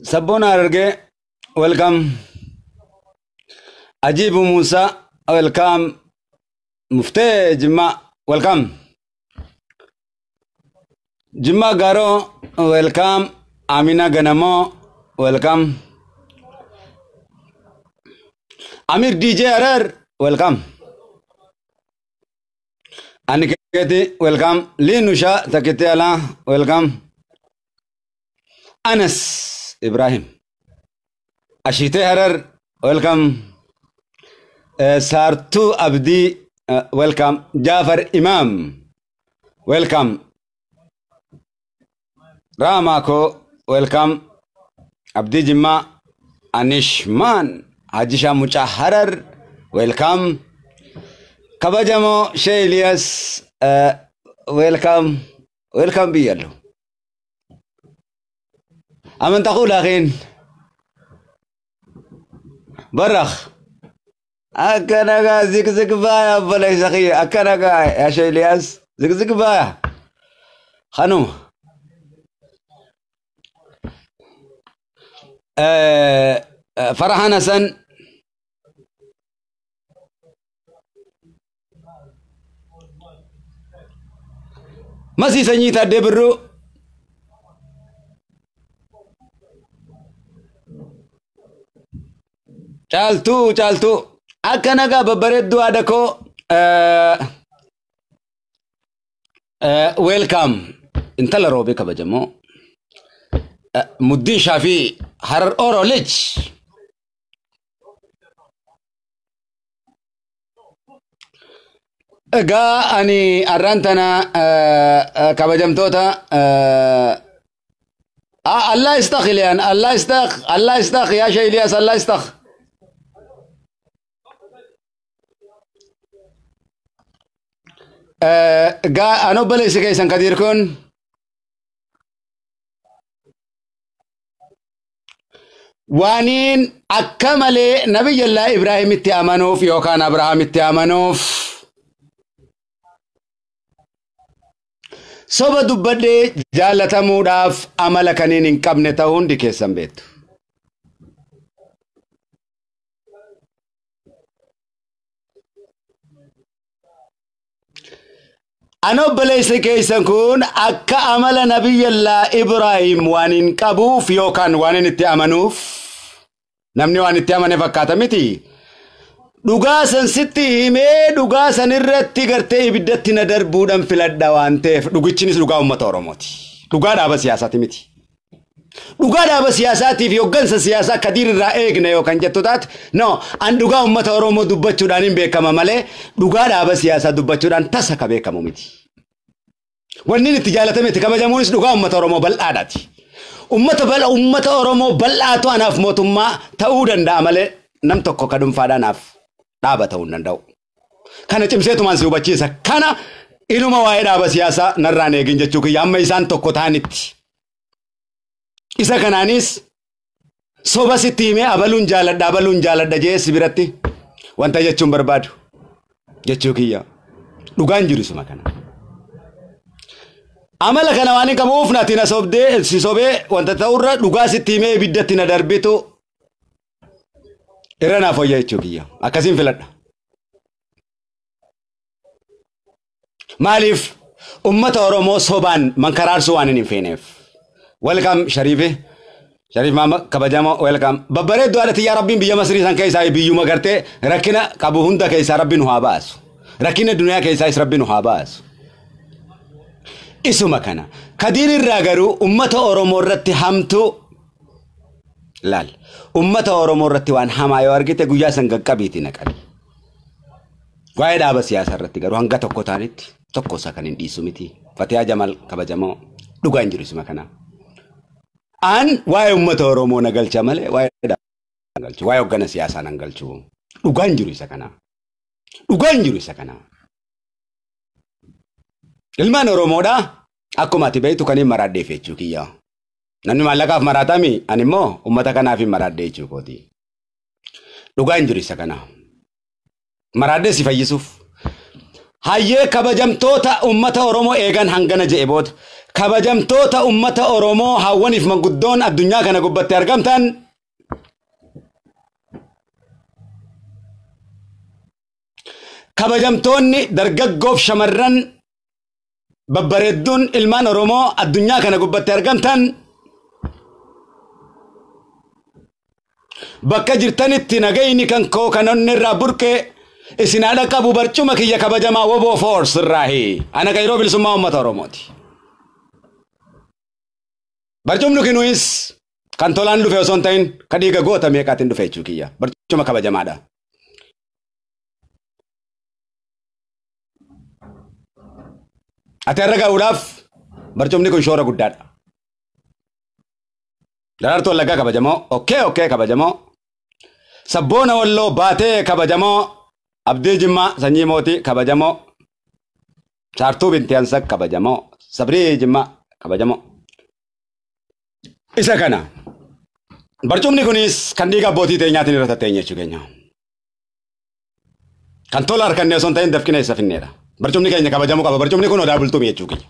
Sabboon Harargee, welcome. Ajibu Musa, welcome. Muftee Jimmaa, welcome. Jimmaa Gaaroo, welcome. Amina Ganamoo, welcome. Amir DJ Harar, welcome. Aniketi, welcome. Linusha Takete Ala, welcome. Anas Ibrahim. Ashite Harar, welcome. Sartu Abdi, welcome. Jafar Imam, welcome. Ramako, welcome. Abdi Jimma, Anishman, Hajisha Mucha Harar, welcome. Kabajamo Sheh Elias, welcome. Welcome biyallo. أمن تقول أخين برخ أكنغا زك زك بايا بلاي سخي أكنغا يا شيخ إلياس زك زك بايا خانم فرحان حسن مسي سنيتا دبرو Caaltuu, caaltuu akka nagaa babbareedduu haadha koo, welcome. Intala roobee kabajamoo Muddiin Shaafii Harar Oro Lij. Egaa ani arraan tana kabajamtoota Allah istakh Iliyaan, Allah istakh, Allah istakh yaa Shee Iliyaas, Allah istakh. Egaa an obboleessi keessan Kadiir kun waaniin akka malee Nabiyyallaa Ibraahimitti amanuuf yookaan Abrahaamitti amanuuf soba dubbadhee jaallatamuudhaaf amala kaniin hin qabne ta'uu hundi keessan beektu. An obboleessi keessan kun akka amala Nabiyyallaa Ibraahim waan hin qabuuf yookaan waan hin itti amanuuf namni waan itti amane fakkaata miti. Dhugaa san sitti himee dhugaa san irratti gartee ibiddatti na darbuudhaan filadha waan ta'eef dhugichinis dhugaa uummata Oromooti. Dhugaa dhaaba siyaasaati miti. Dhugaa dhaaba siyaasaatiif hoggansa siyaasaa Kadiir irraa eegne yookaan jettu taate no an dhugaa uummata Oromoo dubbachuudhaan hin beekama malee dhugaa dhaaba siyaasaa dubbachuudhaan tasa ka beekamu miti. Wanni itti jaalatame itti kabajamuunis dhugaa uummata Oromoo bal'aadhaati. Uummata bal'a uummata Oromoo bal'aatu anaaf mootummaa ta'uu danda'a malee nam tokko ka dhuunfaadhaan anaaf dhaaba ta'uu hin danda'u. Kana cimseetumaan si hubachiisa. Kana inuma waa'ee dhaaba siyaasaa narraan eegin jechuu kiyya amma isaan tokko ta'anitti. Isa kanaanis soba sitti himee abaluun jaaladha abaluun jaaladha jee si biratti wanta jechuun barbaadu jechuu kiyya dhugaan jiru suma kana. Amala kana waan hin qabuuf natti na sobdee si sobee wanta ta'urra dhugaa sitti himee ibiddatti na darbitu irra naaf wayya jechuu kiyya akkasiin filadha. Maaliif uummata Oromoo sobaan mankaraarsuu waan hin feeneef. Welcome Sharifi. Sharif mama kabajamo welcome. Babbareedduu haadha tiyyaa Rabbiin biyya Masrii san keessaa biyyuma gartee rakkina qabu hunda keessaa Rabbiin nu haa baasu. Rakkina duniyaa keessaas Rabbiin nu haa baasu. Isuma kana. Kadiir irraa garuu uummata Oromoo irratti hamtuu laal. Uummata Oromoo irratti waan hamaa yoo argite guyyaa san qaqqabiitii naqali. Waa'ee dhaaba siyaasaa irratti garuu hanga tokko ta'anitti Tokko isaa kan hin dhiisu miti. Fatiyaa Jamal kabajamoo dhugaan jiru isuma kana. An waa'ee uummata Oromoo na galcha malee waa'ee galchu waa'ee hoggana siyaasaa nan galchu. Dhugaan jiru isa kana. Dhugaan jiru isa kana. Ilmaan Oromoodhaa akkuma ati beektu kan hin maraadheef jechuu kiyya. Namni maallaqaaf maraatami ani immoo uummata kanaaf hin maraadhee jechuu kooti. Dhugaan jiru isa kana. Maraadhee si fayyisuuf. Hayyee kabajamtoota uummata Oromoo eegan hangana je'e booda. Kabajamtoota uummata Oromoo hawwaniif manguddoon addunyaa kana gubbatti argamtan. Kabajamtoonni dargaggoof shamarran babbareedduun ilmaan Oromoo addunyaa kana gubbatti argamtan. Bakka jirtanitti nagayni kan koo kan onni irraa burqe isin haadha qabu barcuma kiyya kabajamaa Woboo Force irraahi. Ana qayroo bilisummaa uummata Oromooti. Barcumni kunis kan tolaan dhufe osoo hin ta'in kan dhiiga goota meeqaatiin dhufe jechuu kiyya. Barcuma kabajamaadha. Ati har'a ga'uudhaaf barcumni kun shoora guddaadha. Daraartuu Wallaggaa kabajamoo, okkee kabajamoo, Sabboona Walloo Baatee kabajamoo, Abdii Jimmaa Sanyii Mootii kabajamoo, Saartuu Binti Ansak kabajamoo, Sabrii Jimmaa kabajamoo. Isa kana barcumni kunis kan dhiiga abbootii teenyaatiin irra tatteenye jechuu keenya. Kan tola harkannee osoo hin ta'in dafqina isa finneedha. Barcumni keenya kabajamuu qaba. Barcumni kun Odaa Bultumii jechuu keenya.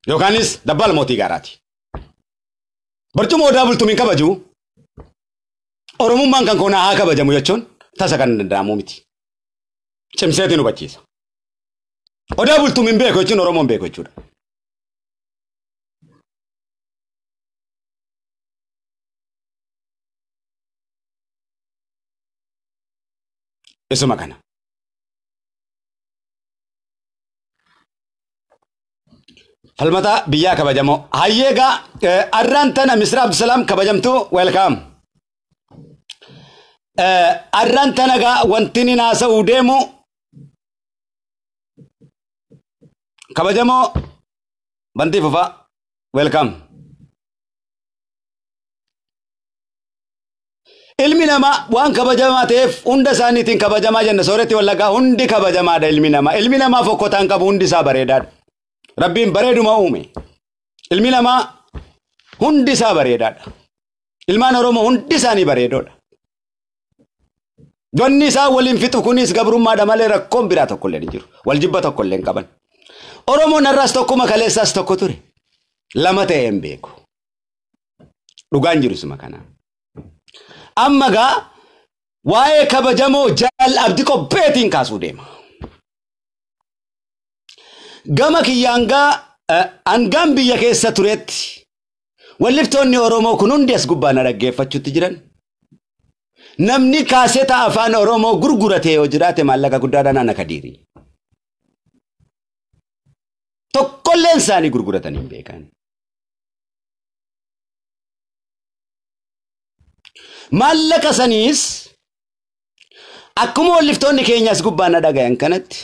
Yookaanis Dabbaal Mootii Gaaraati. Barcuma Odaa Bultumiin kabaju Oromummaan kan koonaa haa kabajamu jechuun tasa kan danda'amu miti. Cimseetiin hubachiisa. Odaa Bultumiin beeku jechuun Oromoon beeku jechuudha. Isuma kana. Falmataa biyyaa kabajamoo. Hayyeegaa arraan tana Misra Abdusalaam kabajamtuu welcome. Arraan tana gaa wanti ni naasa'uu deemu kabajamoo Bantii Fufaa welcome. Ilmi namaa waan kabajamaa ta'eef hunda isaaniitiin kabajamaa jenna. Sooretti Wallaggaa hundi kabajamaadha ilmi namaa. Ilmi namaa fokkotaan qabu hundi isaa bareedaadha. Rabbiin bareeduma uume. Ilmi namaa hundi isaa bareedaadha. Ilmaan Oromoo hundi isaanii bareedoodha. Wanni isaa waliin fixu kunis gabrummaadha malee rakkoon biraa tokkollee hin jiru. Wal jibba tokkollee hin qaban. Oromoon har'aas tokkuma kaleessaas tokko ture. Lama ta'ee hin beeku. Dhugaan jiru suma kana. Amma gaa waa'ee kabajamoo Jaal Abdii Qopheetiin kaasuu deema. Gama kiyyaan gaa hangaan biyya keessa turetti walliftoonni Oromoo kun hundi as gubbaa na dhaggeeffachuutti jiran. Namni kaaseta afaan Oromoo gurguratee yoo jiraate maallaqa guddaadhaan ana kadiiri. Tokkolleen isaanii gurguratanii hin beekan. Maallaqa saniis akkuma walliftoonni keenyas gubbaa na dhagayan kanatti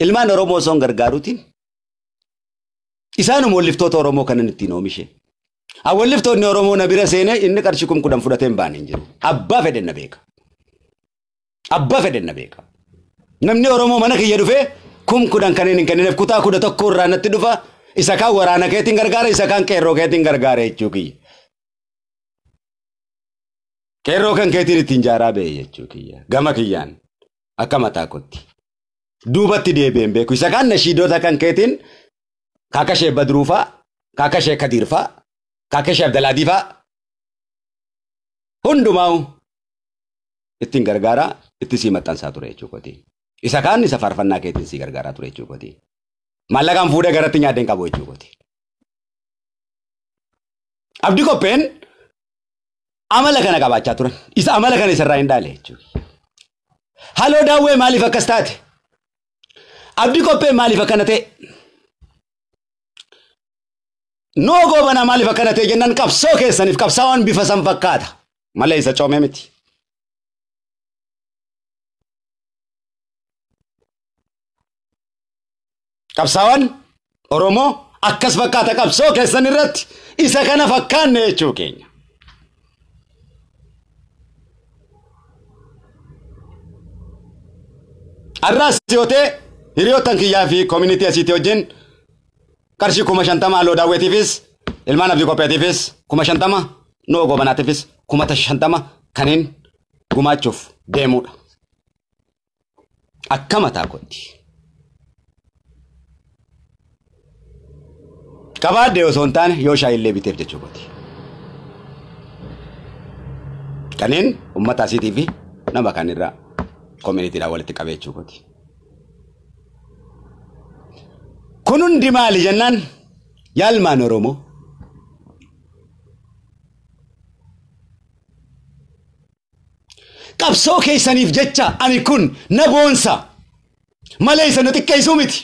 ilmaan Oromoo osoo hin gargaaruutiin isaanuma walliftoota Oromoo kanan ittiin oomishe. Walliftoonni Oromoo na bira seenee inni qarshii 10,000 fudhatee hin baane hin jiru. Abbaa fedhen na beeka. Abbaa fedhen na beeka. Namni Oromoo mana kiyya dhufee 10,000 kanneen hin kennineef kutaa 11 irraa natti dhufa. Isa kaan waraana keetiin gargaara, isa kaan qeerroo keetiin gargaara jechuu kiyya. Qeerroo kan keetiin ittiin jaaraa ba'e jechuu kiyya. Gama kiyyaan akka mataa kootti. Duubatti deebi'een beeku. Isa kaan nashiidota kan keetiin kaakashee Badruufaa, kaakashee Kadiirfaa, kaakashee Abdalaadiifaa hundumaa ittiin gargaaraa itti sii maxxansaa ture jechuu kooti. Isa kaan isa faarfannaa keetiin sii gargaaraa ture jechuu kooti. Maallaqaan fuudhee garatti nyaadheen qabu jechuu kooti. Abdii Qopheen amala kana qabaachaa turan. Isa amala kana isarraa hin dhaale jechuudha. Haloo Daawwee maaliif akkas taate? Abdii Qopheen maaliif akkana ta'e? Noo Goobanaa maaliif akkana ta'e jennaan qabsoo keessaniif qabsaawaan bifa san fakkaata. Malee isa coomee miti. Qabsaawwan Oromoo akkas fakkaata qabsoo keessan irratti isa kana fakkaanne jechuu keenya. Arraas yoo ta'e hiriyoottan kiyyaa fi koomunitii asiitii wajjin qarshii 50,000 halluu daawwetiifis ilmaan abdii qopheetiifis 50,000 noo gobanaatiifis 50,000 kanneen gumaachuuf deemudha. Akka mataa kootti. Qabaadde osoo hin taane yoo shaayillee biteef jechuu kooti. Kanneen uummata asiitii fi nama kanirraa koominitiidhaan walitti qabee jechuu kooti. Kun hundi maali jennaan yaalmaan Oromoo. Qabsoo keessaniif jecha ani kun na boonsa malee isa nu xiqqeessuu miti.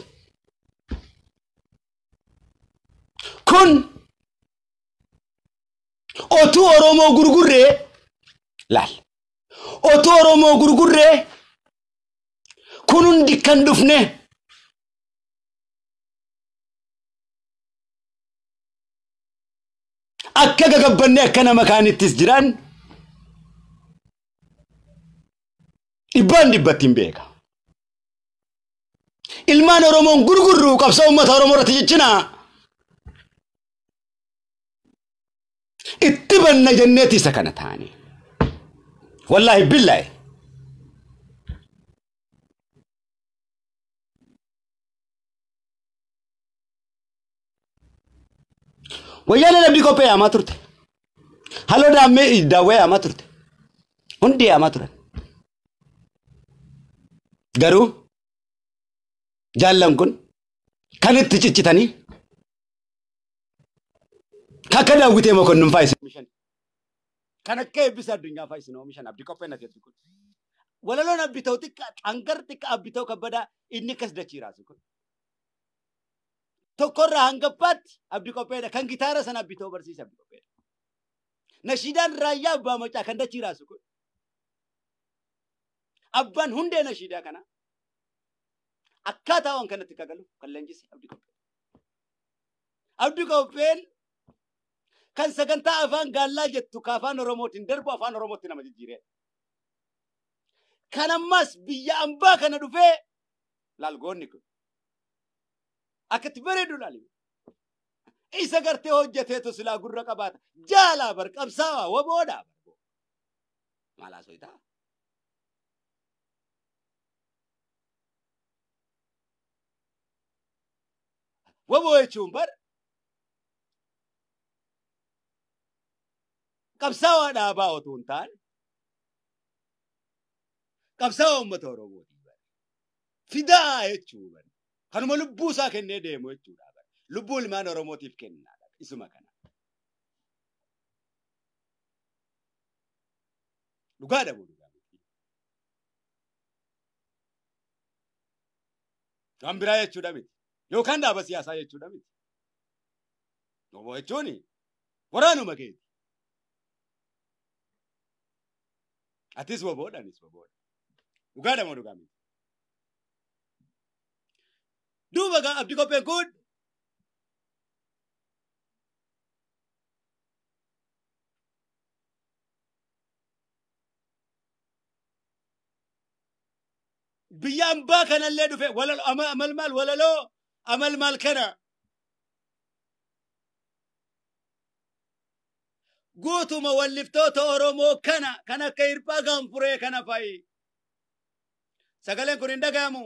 Kun otuu Oromoo gurgurree laal. Otuu Oromoo gurgurree kun hundi kan dhufne akka gagabbanne akka nama kaanittis jiran dhibbaan dhibbatti hin beeka. Ilmaan Oromoon gurgurru qabsoo uummata Oromoo irratti jechinaa. Itti banna jenneeti isa kana taane. Wallaahi billaahi. Wayyaaneen abdii qophee yaamaa turte. Halluu daammee daawwee yaamaa turte. Hundi yaamaa turan. Garuu jaallan kun kan itti ciccitanii kakka daawwitee mokonnin faa isin oomishan. Kan akka eebbisa addunyaa faa isin oomishan abdii qophee nati abdii kun. Walaloon abdii ta'u xiqqaa hangar xiqqaa abdii ta'u kabbadaa inni akkas dachiiraasu kun. Tokkorraa hangaffaatti abdii qopheedha. Kan gitaara sana abdii ta'u barsiisa abdii qopheedha. Nashiidaan raayyaa abbaa macaa kan dachiiraasu kun. Abbaan hundee nashiidaa kana akkaataa waan kanatti kagalu kan leenjise abdii qophee. Abdii qopheen kan sagantaa afaan gaallaa jettu ka afaan Oromootiin darbu afaan Oromootti nama jijjiiree. Kan ammas biyya ambaa kana dhufee laalgoonni kun akkatti bareedu laali. Isa gartee hojjeteetu silaa gurra qabaata. Jaalaa bar qabsaawaa waboodhaa bar. Maal haasoftaa? Waboo jechuun bar qabsaawaa dhaabaa otoo hin taane qabsaawaa uummata Oromooti bar. Fidaa jechuu bar. Kanuma lubbuu isaa kennee deemu jechuudha bar. Lubbuu ilmaan Oromootiif kennaa isuma kana. Dhugaadha moo dhugaa miti? Waan biraa jechuudha miti. Yookaan dhaaba siyaasaa jechuudha miti. Waboo jechuun waraanuma keeti. Atis waboodha anis waboodha. Dhugaadha moo dhugaa miti? Duuba gaa abdii qopheen kun biyya ambaa kanallee dhufe amal maal walaloo amal maal kana guutuma walliftoota Oromoo kana kan akka hirphaa gaanfuree kana fa'i. Sagaleen kun hin dhaga'amu.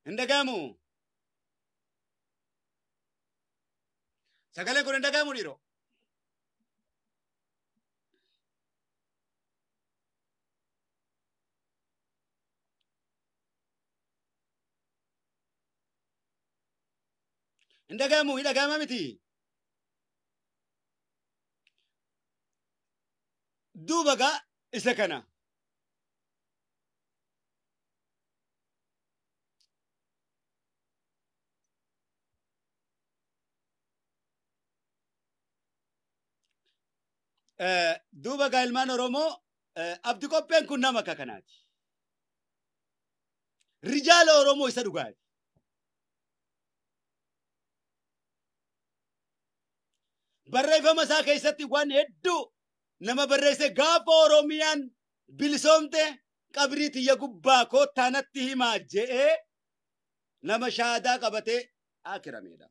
Hin dhaga'amu. Sagaleen kun hin dhaga'amu dhiiroo. Hin dhaga'amu, hin dhaga'ama miti. Duuba gaa isa kana. Duuba gaa ilmaan Oromoo, Abdi Qopheen kun nama akka kanaati. Rijaala Oromoo isa dhugaati. Barreeffama isaa keessatti waan hedduu nama barreesse. Gaafa Oromiyaan bilisoomte qabrii tiyya gubbaa koottaa natti himaa je'ee nama shaadaa qabatee akirameedha.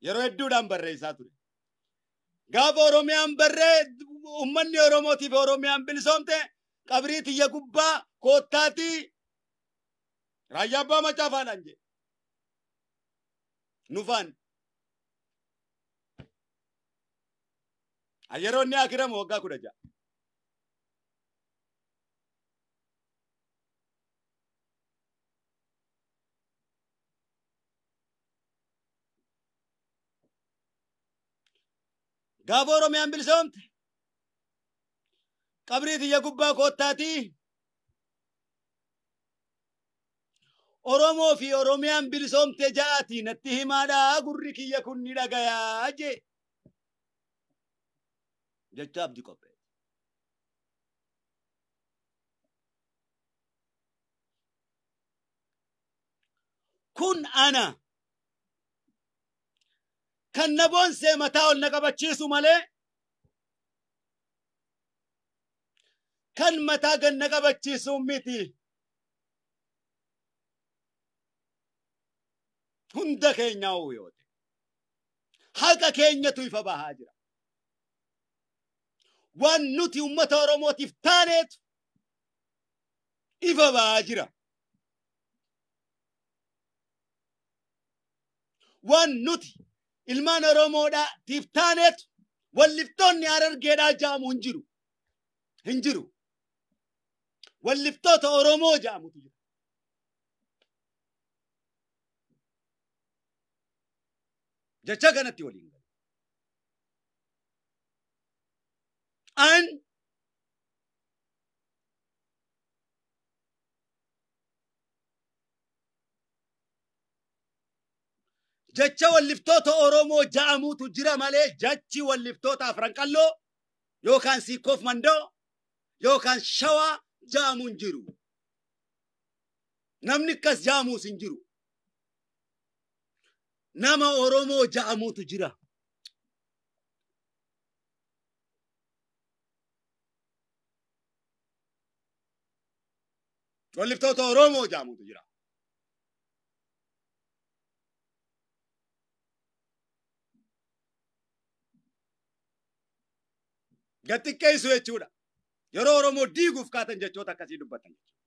Yeroo hedduudhaan barreessaa ture. Gaafa Oromiyaan barree uummanni Oromootiif Oromiyaan bilisoomte qabrii tiyya gubbaa koottaatii Raayyaa Abbaa Macaafaadhaan jedhe. Nufaan. Yeroo inni akiramu waggaa 16. Gaafa Oromiyaan bilisoomte qabrii tiyya gubbaa koottaatii Oromoo fi Oromiyaan bilisoomte ja'aati natti himaadhaa, gurri kiyya kun ni dhagayaa jee. Jecha Abdi Qophee. Kun ana kan na boonsee mataa ol na qabachiisu malee kan mataa gad na qabachiisu miti. Hunda keenyaa yoo ta'e haqa keenyatu ifa bahaa jira. Waan nuti uummata Oromootiif taaneetu ifa bahaa jira. Waan nuti ilmaan Oromoodhaatiif taaneetu walliftoonni Harargeedhaa ja'amu hin jiru. Hin jiru. Walliftoota Oromoo ja'amutu jira. Jecha kanatti waliin galu. An jecha walliftoota Oromoo ja'amuutu jira malee jechi walliftoota Afran Qalloo yookaan Siikoof Mandoo yookaan Shawaa ja'amu hin jiru. Namni akkas ja'amuus hin jiru. Nama Oromoo ja'amuutu jira. Walliftoota Oromoo ja'amuutu jira. Gad xiqqeessu jechuudha. Yeroo Oromoo diiguuf kaatan jechoota akkasii dubbatan jechuudha.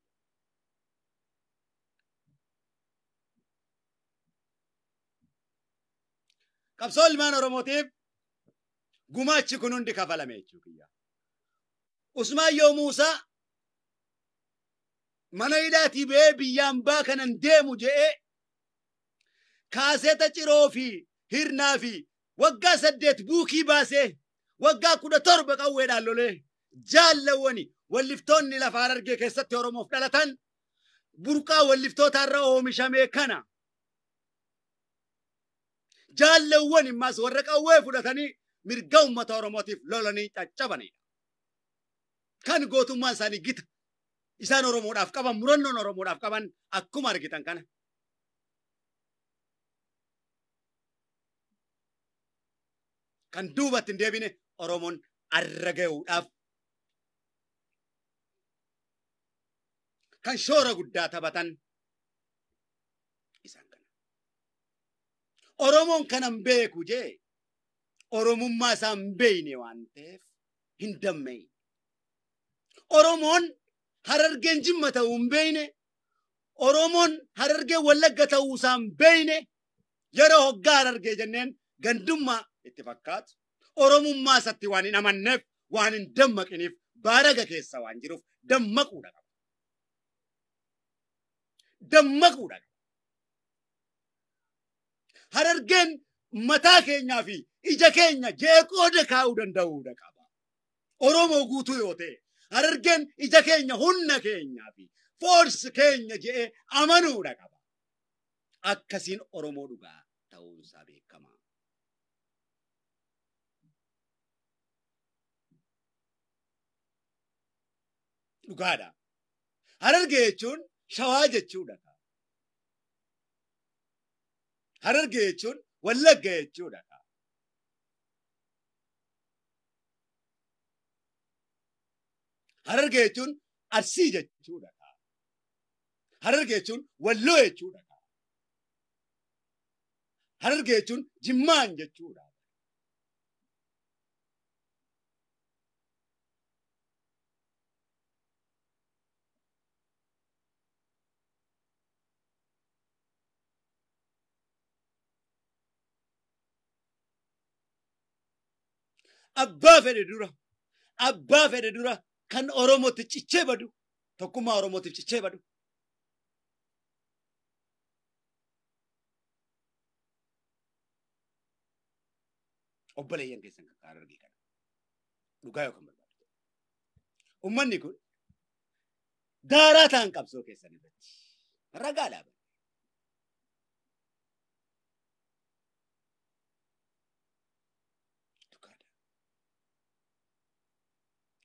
Qabsoo ilmaan Oromootiif gumaachi kun hundi kafalame jechuudha. Usmaayyoo Muusaa mana hidhaatii ba'ee biyyaan baa kanan deemu je'ee kaaseeta ciroo fi hirnaa fi waggaa 8 buukii baasee waggaa 17 qawweedhaan lolee jaallawwani walliftoonni lafa Harargee keessatti Oromoof dhalatan burqaa walliftoota irra oomishamee kana jaallawwan immaas warra qawwee fudhatanii mirga uummata Oromootiif lolanii caccabanidha. Kan gootummaan isaanii gita isaan Oromoodhaaf qaban, murannoon Oromoodhaaf qaban akkuma argitan kana. Kan duubatti hin deebine Oromoon arra gahuudhaaf kan shoora guddaa taphatan isaan kana. Oromoon kanan beeku jee Oromummaa isaa hin beekne waan ta'eef hin dammeeyne. Oromoon Harargeen Jimma ta'uu hin beekne, Oromoon Harargeen Wallagga ta'uu isaa hin beekne, yeroo hoggaa Harargee jenneen gandummaa itti fakkaatu. Oromummaa isatti waan hin amanneef, waan hin dammaqiniif, baaraga keessa waan jiruuf dammaquudha qaba. Dammaquudha qaba. Harargeen mataa keenyaa fi ija keenya jee qooda kaa'uu danda'uudha qaba. Oromoo guutuu yoo ta'e Harargeen ija keenya, humna keenyaa fi foorsi keenya je'ee amanuudha qaba. Akkasiin Oromoo dhugaa ta'uunsaa beekama. Dhugaadha. Harargee jechuun Shawaa jechuudha. Harargee jechuun Wallagga jechuudha. Harargee jechuun Arsii jechuudha. Harargee jechuun Walloo jechuudha. Harargee jechuun Jimmaan jechuudha. Abbaa fedhe dura kan Oromootti cichee badu, tokkummaa Oromootiif cichee badu. Obboleeyyan keessan kan Harargee kana dhugaa yookaan barbaadu. Uummanni kun daaraa ta'an qabsoo keessan irratti ragaa dhaaban.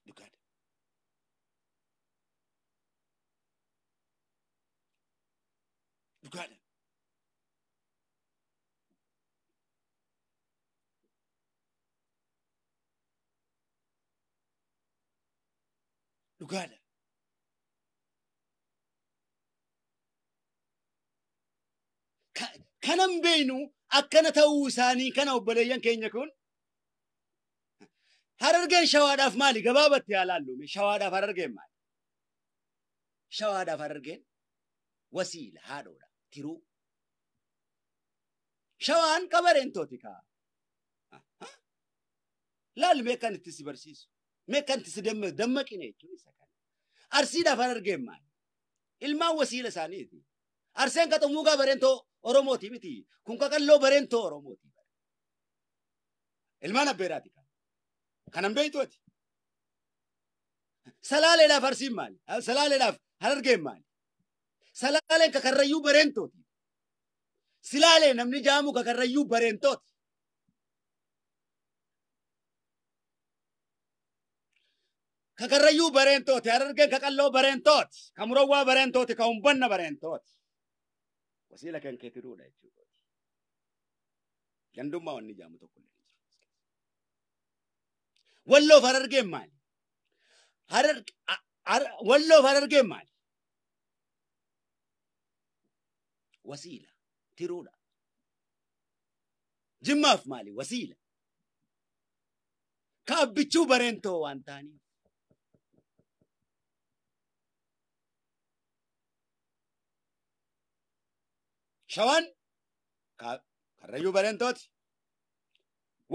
Dhugaadha. Dhugaadha. Dhugaadha. Kanan beeknu akkana ta'uu isaanii kana obboleeyyan keenya kun Harargeen Shawaadhaaf maali? Gabaabatti haa laallu. Shawaadhaaf Harargeen maali? Shawaadhaaf Harargeen wasiila haadhoodha. Tiruu. Shawaan qabareentooti kaa. Laal mee kan itti si barsiisu. Mee kan itti si dammaqine jechuun isa kana. Arsiidhaaf Harargeen maali? Ilmaan wasiila isaaniiti. Arseen ka xumuugaa bareentoo Oromooti miti. Kun qaqalloo bareentoo Oromooti. Ilmaan abbeeraati kaa. Kanan beektuuti. Salaaleedhaaf Arsiin maali? Salaaleedhaaf Harargeen maali? Salaaleen kakarrayyuu bareentooti. Silaalee namni jaamu kakarrayyuu bareentooti. Kakarrayyuu bareentooti. Harargeen kaqalloo bareentooti. Kamurawwaa bareentooti. Ka humbanna bareentooti. Wasiila kan keetiruudha jechuudha. Gandummaa wanni jaamu tokko illee hin jiru. Walloof Harargeen maali? Walloof Harargeen maali? Wasiila tiruudha. Jimmaaf maali? Wasiila. Ka abbichuu bareentoo waan ta'aniif. Shawaan karrayyuu bareentooti.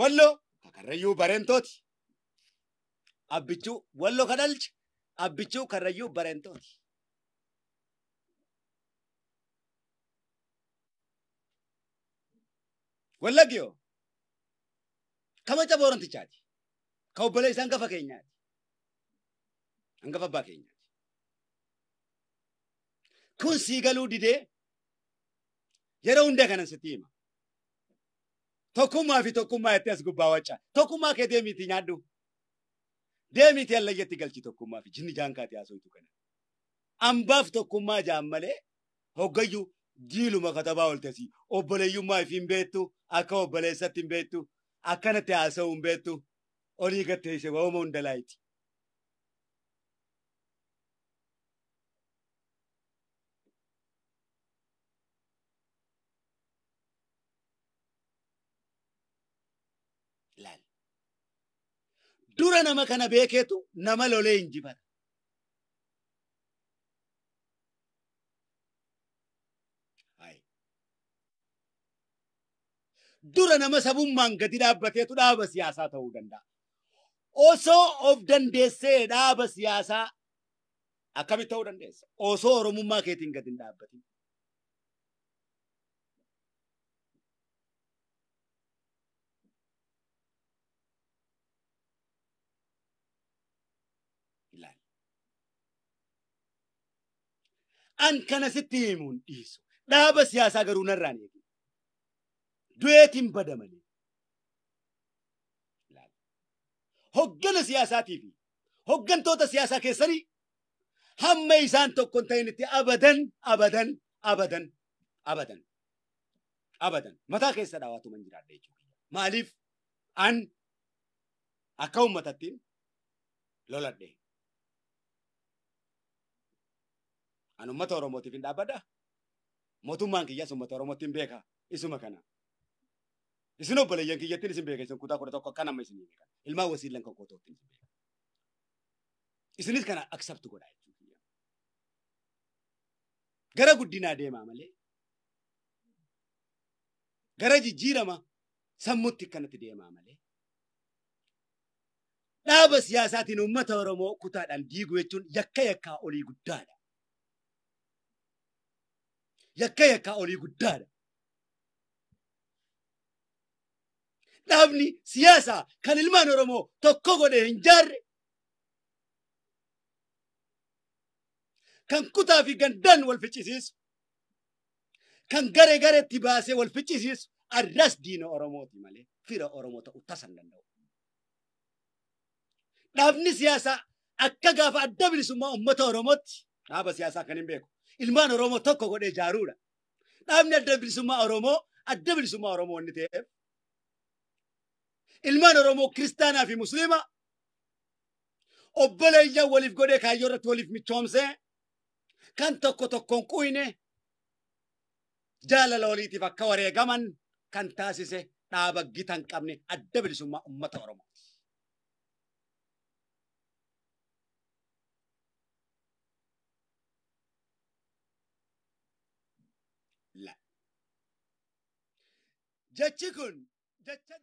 Walloo karrayyuu bareentooti. Abbichuu Walloo ka dhalche abbichuu karrayyuu bareentooti. Wallaggi yoo kamaca boorantichaati. Ka obboleessa hangafa keenyaati. Hangafa abbaa keenyaati. Kun sii galuu didee yeroo hunda kanan sitti hima. Tokkummaa fi tokkummaa jettee as gubbaa wacca. Tokkummaa kee deemiitii nyaadhu. Deemiitii allayyatti galchi tokkummaa fi jinni jaankaati haasoitu kana. Ambaaf tokkummaa jaan malee hoggayyuu jiiluma katabaa oltesi. Obboleeyyummaa ifii hin beektu, akka obboleessatti hin beektu, akkanatti haasa'uu hin beektu. Olii gattee ishee waa'uma hunda laayiti. Laal. Dura nama kana beekeetu nama lolee injifata. Dura nama sabummaan gadi dhaabbateetu dhaaba siyaasaa ta'uu danda'a. Osoo of dandeessee dhaaba siyaasaa akkamitti ta'uu dandeessa? Osoo Oromummaa keetiin gadi hin dhaabbatin. Ilaali. An kana sitti himuun dhiisu. Dhaaba siyaasaa garuu narraan eegi. Du'eetiin bada malee. Hoggana siyaasaatii fi hoggantoota siyaasaa keessanii Hamma isaan tokko hin ta'initti abadan abadan abadan abadan abadan mataa keessa dhaawaatuma hin jiraadha jechuudha. Maaliif an akka uummatattiin loladhe. An uummata Oromootiif hin dhaabbadha. Mootummaan kiyyaas uummata Oromootiin beeka. Isuma kana. Isin obboleeyyan kiyyattiin isin beeka. Isin kutaa 11 akka nama isin beeka. Ilmaan wasiilan kan kootootti isin beeka. Isinis kana accept godhaa jechuudha. Gara guddinaa deemaa malee gara jijjiirama sammuutti kanatti deemaa malee dhaaba siyaasaatiin uummata Oromoo kutaadhaan diiguu jechuun yakka yakkaa olii guddaadha. Yakka yakkaa olii guddaadha. Dhaabni siyaasaa kan ilmaan Oromoo tokko godhee hin jaarre kan kutaa fi gandaan wal ficcisiisu kan garee gareetti baasee wal ficcisiisu arras diina Oromooti malee fira Oromoo ta'uu tasa hin danda'u. Dhaabni siyaasaa akka gaafa adda bilisummaa uummata Oromootti dhaaba siyaasaa kan hin beeku. Ilmaan Oromoo tokko godhee ijaaruudha. Dhaabni adda bilisummaa Oromoo adda bilisummaa Oromoo inni ta'eef ilmaan Oromoo kiristaanaa fi musliima obboleeyyan waliif godhee kaayyoo irratti waliif michoomsee kan tokko tokkoon quyne jaalala waliitiif akka wareegaman kan taasise dhaaba gita hin qabne adda bilisummaa uummata Oromoo. Jechi kun jecha